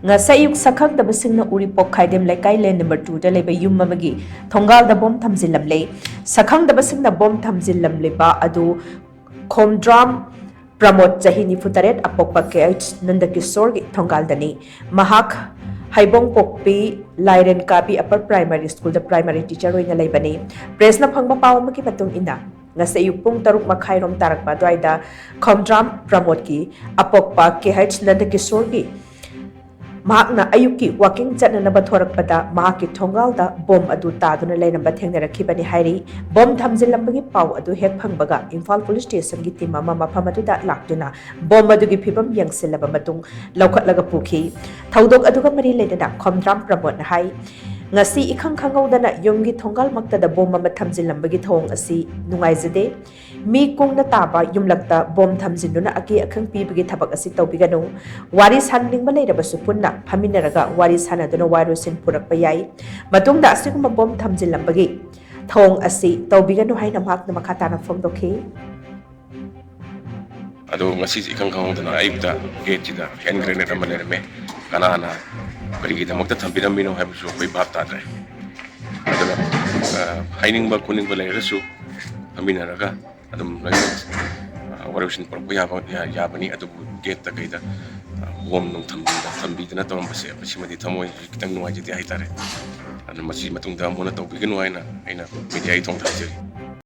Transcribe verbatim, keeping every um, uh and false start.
ꯉꯁꯥꯏ ꯑꯌꯨꯛ ꯁꯛꯈꯪꯗꯕꯁꯤꯡꯅ ꯎꯔꯤꯄꯣꯛ ꯈꯥꯏꯗꯦꯝ ꯂꯩꯀꯥꯏ ꯂꯦꯟ ꯅꯝꯕꯔ ꯇꯨꯗ ꯂꯩꯕ ꯌꯨꯝ ꯑꯃꯒꯤ ꯊꯣꯡꯒꯥꯜꯗ ꯕꯣꯝ ꯊꯝꯖꯤꯜꯂꯝꯂꯦ꯫ ꯁꯛꯈꯪꯗꯕꯁꯤꯡꯅ ꯕꯣꯝ ꯊꯝꯖꯤꯜꯂꯝꯂꯤꯕ ꯑꯗꯨ ꯈꯣꯝꯗ꯭ꯔꯥꯝ ꯄ꯭ꯔꯃꯣꯗ, ꯆꯍꯤ ꯅꯤꯐꯨ ꯇꯔꯦꯠ, ꯑꯄꯣꯛꯄ ꯀꯦ ꯑꯩꯆ ꯅꯟꯗꯀꯤꯁꯣꯔꯒꯤ ꯊꯣꯡꯒꯥꯜꯗꯅꯤ꯫ ꯃꯍꯥꯛ ꯍꯩꯕꯣꯡꯄꯣꯛꯄꯤ ꯂꯥꯏꯔꯦꯟ ꯀꯥꯕꯤ ꯑꯄꯔ ꯄ꯭ꯔꯥꯏꯃꯥꯔꯤ ꯁ꯭ꯀꯨꯜꯗ ꯄ꯭ꯔꯥꯏꯃꯥꯔꯤ ꯇꯤꯆꯔ ꯑꯣꯏꯅ ꯂꯩꯕꯅꯤ꯫ ꯄ꯭ꯔꯦꯁꯅ ꯐꯪꯕ ꯄꯥꯎ ꯑꯃꯒꯤ ꯃꯇꯨꯡ ꯏꯟꯅ, ꯉꯁꯤ ꯑꯌꯨꯛ ꯄꯨꯡ ꯇꯔꯨꯛ ꯃꯈꯥꯏꯔꯣꯝ ꯇꯥꯔꯛꯄ ꯑꯗꯨꯋꯥꯏꯗ ꯈꯣꯝꯗ꯭ꯔꯥꯝ ꯄ꯭ꯔꯃꯣꯗꯀꯤ ꯑꯄꯣꯛꯄ ꯀꯦ ꯑꯩꯆ ꯅꯟꯗꯀꯤꯁꯣꯔꯒꯤ ꯃꯍꯥꯛꯅ ꯑꯌꯨꯛꯀꯤ ꯋꯥꯀꯤꯡ ꯆꯠꯅꯅꯕ ꯊꯣꯔꯛꯄꯗ ꯃꯍꯥꯛꯀꯤ ꯊꯣꯡꯒꯥꯜꯗ ꯕꯣꯝ ꯑꯗꯨ ꯇꯥꯗꯨꯅ ꯂꯩꯔꯝꯕ ꯊꯦꯡꯅꯔꯛꯈꯤꯕꯅꯤ ꯍꯥꯏꯔꯤ꯫ ꯕꯣꯝ ꯊꯝꯖꯤꯜꯂꯝꯕꯒꯤ ꯄꯥꯎ ꯑꯗꯨ ꯍꯦꯛ ꯐꯪꯕꯒ ꯏꯝꯐꯥꯜ ꯄꯨꯂꯤꯁ ꯁ꯭ꯇꯦꯁꯟꯒꯤ ꯇꯤꯝ ꯑꯃ ꯃꯐꯝ ꯑꯗꯨꯗ ꯂꯥꯛꯇꯨꯅ ꯕꯣꯝ ꯑꯗꯨꯒꯤ ꯐꯤꯕꯝ ꯌꯦꯡꯁꯤꯜꯂꯕ ꯃꯇꯨꯡ ꯂꯧꯈꯠꯂꯒ ꯄꯨꯈꯤ꯫ ꯊꯧꯗꯣꯛ ꯑꯗꯨꯒ ꯃꯔꯤ ꯂꯩꯅꯅ ꯈꯣꯝꯗ꯭ꯔꯥꯝ ꯄ꯭ꯔꯃꯣꯗꯅ ꯍꯥꯏ, "ꯉꯁꯤ ꯏꯈꯪ ꯈꯪꯍꯧꯗꯅ ꯌꯨꯝꯒꯤ ꯊꯣꯡꯒꯥꯜꯃꯛꯇꯗ ꯕꯣꯝ ꯑꯃ ꯊꯝꯖꯤꯜꯂꯝꯕꯒꯤ ꯊꯧꯑꯣꯡ ꯑꯁꯤ ꯅꯨꯡꯉꯥꯏꯖꯗꯦ꯫ ꯃꯤ ꯀꯨꯡꯅ ꯇꯥꯕ ꯌꯨꯝꯂꯛꯇ ꯕꯣꯝ ꯊꯝꯖꯤꯟꯗꯨꯅ ꯑꯀꯤ ꯑꯈꯪ ꯄꯤꯕꯒꯤ ꯊꯕꯛ ꯑꯁꯤ ꯇꯧꯕꯤꯒꯅꯨ꯫ ꯋꯥꯔꯤ ꯁꯥꯟꯅꯅꯤꯡꯕ ꯂꯩꯔꯕꯁꯨ ꯄꯨꯟꯅ ꯐꯝꯃꯤꯟꯅꯔꯒ ꯋꯥꯔꯤ ꯁꯥꯟꯅꯗꯨꯅ ꯋꯥꯔꯣꯏꯁꯤꯟ ꯄꯨꯔꯛꯄ ꯌꯥꯏ꯫ ꯃꯇꯨꯡꯗ ꯑꯁꯤꯒꯨꯝꯕ ꯕꯣꯝ ꯊꯝꯖꯤꯜꯂꯝꯕꯒꯤ ꯊꯧꯑꯣꯡ ꯑꯁꯤ ꯇꯧꯕꯤꯒꯅꯨ" ꯍꯥꯏꯅ ꯃꯍꯥꯛꯅ ꯃꯈꯥ ꯇꯥꯅ ꯐꯣꯡꯗꯣꯛꯈꯤ꯫ ꯑꯗꯣ ꯉꯁꯤꯁꯦ ꯏꯈꯪ ꯈꯪꯍꯧꯗꯅ ꯑꯌꯨꯛꯇ ꯒꯦꯠꯁꯤꯗ ꯍꯦꯟ ꯒ꯭ꯔꯦꯅꯦꯗ ꯑꯃ ꯂꯩꯔꯝꯃꯦ꯫ ꯀꯅꯥꯅ ꯀꯔꯤꯒꯤꯗꯃꯛꯇ ꯊꯝꯕꯤꯔꯝꯃꯤꯅꯣ ꯍꯥꯏꯕꯁꯨ ꯑꯩꯈꯣꯏ ꯚꯥꯞ ꯇꯥꯗ꯭ꯔꯦ꯫ ꯑꯗꯨꯅ, ꯑ, ꯍꯥꯏꯅꯤꯡꯕ ꯈꯣꯠꯅꯤꯡꯕ ꯂꯩꯔꯒꯁꯨ ꯐꯝꯃꯤꯟꯅꯔꯒ ꯑꯗꯨꯝ ꯂꯣꯏꯅ, ꯑ, ꯋꯥꯔꯣꯏꯁꯤꯟ ꯄꯨꯔꯛꯄ ꯌꯥꯕ, ꯌꯥ-, ꯌꯥꯕꯅꯤ꯫ ꯑꯗꯨꯕꯨ ꯒꯦꯠꯇ ꯀꯩꯗ, ꯑ, ꯕꯣꯝ ꯅꯨꯡ ꯊꯝꯕꯤꯗ-, ꯊꯝꯕꯤꯗꯅ ꯇꯧꯔꯝꯕꯁꯦ ꯃꯁꯤꯃꯗꯤ ꯊꯃꯣꯏ ꯈꯤꯇꯪ ꯅꯨꯡꯉꯥꯏꯖꯗꯦ ꯍꯥꯏꯇꯥꯔꯦ꯫ ꯑꯗꯨꯅ ꯃꯁꯤ ꯃꯇꯨꯡꯗ ꯑꯃꯨꯛ ꯍꯟꯅ ꯇꯧꯕꯤꯒꯅꯨ ꯍꯥꯏꯅ ꯑꯩꯅ ꯃꯤꯗꯤꯌꯥꯒꯤ ꯊꯣꯡꯗ ꯍꯥꯏꯖꯔꯤ꯫